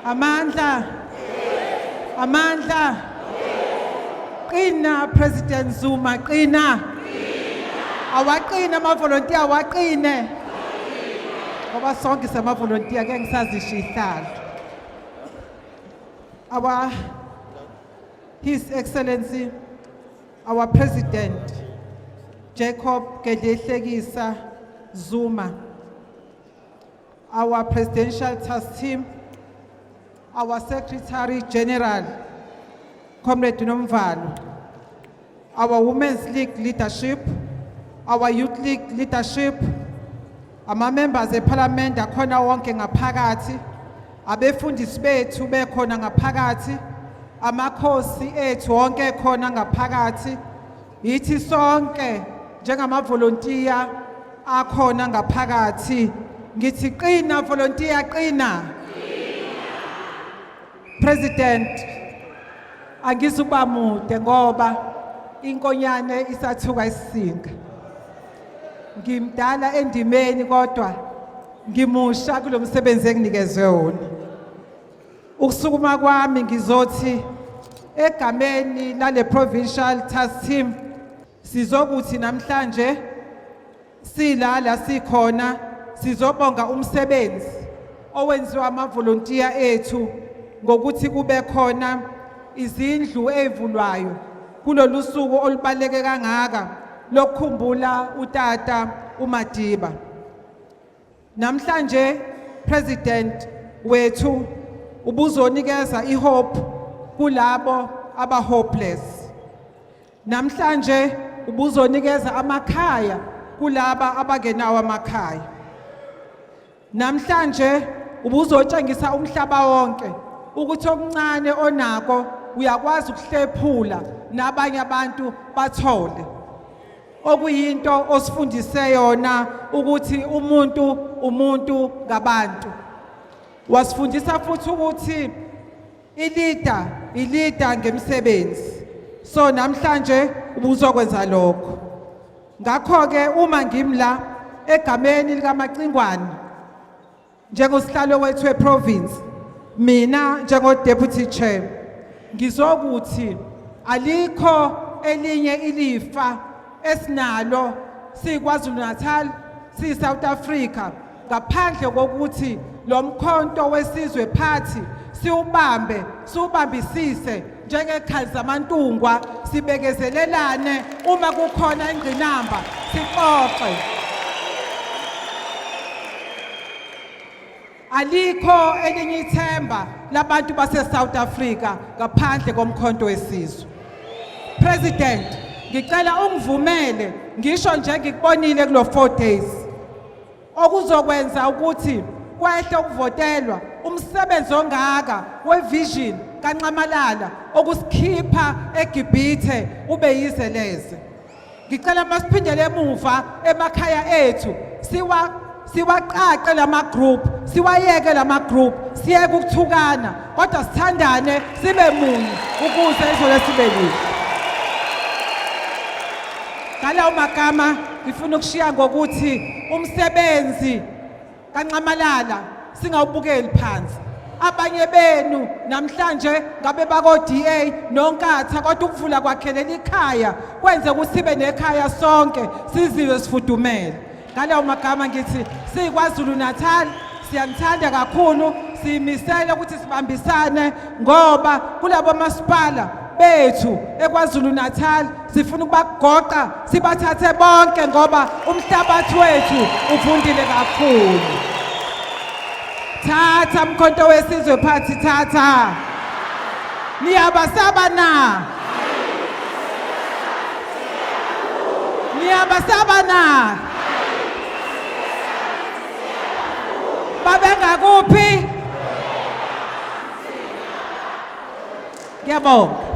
Amandla. Amandla. Qina President Zuma, qina. Awaqine amavolontiya, awaqine. Ngoba sonke samavolontiya ke ngisazisho ihlalo. Our His Excellency our President Jacob Gedleyihlekisa Zuma, our Presidential Task Team, our Secretary General, Comrade Nomvalo, our Women's League leadership, our Youth League leadership, ama-members eParliament akhona wonke ngaphakathi, abefundisi bethu bekhona ngaphakathi, amakhosi ethu wonke ekhona ngaphakathi, yithi sonke njengamavolontiya akhona ngaphakathi. Ngithi qina volontiya, qina. President, angizukuba mude ngoba inkonyane isathuka isisinga. Ngimdala endimeni kodwa ngimusha kulo msebenzi enginikezwe wona. Ukusukuma kwami ngizothi egameni lale provincial task team sizokuthi namhlanje sila la sikhona sizobonga umsebenzi owenziwa amavolontiya ethu ngokuthi kube khona izindlu ezivulwayo kulolu suku olubaleke kangaka lokukhumbula utata uMadiba. Namhlanje President wethu ubuzonikeza ihope kulabo aba hopeless. Namhlanje ubuzonikeza amakhaya kulaba abangenawo amakhaya. Namhlanje ubuzotshengisa umhlaba wonke ukuthi okuncane onako uyakwazi ukuhlephula nabanye abantu bathole. Okuyinto osifundise yona ukuthi umuntu umuntu ngabantu. Wasifundisa futhi ukuthi ileader ileader ngemsebenzi. So namhlanje ubuzokwenza lokho. Ngakho ke uma ngimla egameni likaMacingwane njengosihlalo wethu weprovince, mina njengo deputy chair ngizokuthi alikho elinye ilifa esinalo siKwaZulu Natal, si South Africa, ngaphandle kokuthi lo Mkhonto Wesizwe Party siwubambe, siwubambisise njengekhali zamantungwa, sibekezelelane, uma kukhona ingqinamba sixoxe. Alikho elinye ithemba labantu base South Africa ngaphandle koMkhonto Wesizwe. President, ngicela ungivumele ngisho nje ngikubonile kulo 4 days okuzokwenza ukuthi kwehle ukuvotelwa umsebenzi ongaka wevision kaNxamalala okusikhipha eGibhithe ube yize leze. Ngicela masiphindele emuva emakhaya ethu, siwaqaqe lama group, siwayeke lama group, siyeke ukuthukana, kodwa sithandane, sibe munye ukuze izwe lesibe lihle. Ngalawo magama ngifuna ukushiya ngokuthi umsebenzi kaNxamalala singawubukeli phansi. Abanye benu namhlanje ngabe bako DA noNkatha, kodwa ukuvula kwakhe leli khaya kwenze ukuthi sibe nekhaya sonke, siziwe sifudumele. Ngalawo magama ngithi siyiKwaZulu Natal siyanithanda kakhulu, siyimisele ukuthi sibambisane ngoba kulabo masipala bethu eKwaZulu Natal sifuna ukubagoqa sibathathe bonke ngoba umhlabathi wethu uvundile kakhulu. Thatha Mkhonto Wesizwe Party, thatha. Niyabasaba na? Niyabasaba na? Babengakuphi? Ngiyabonga.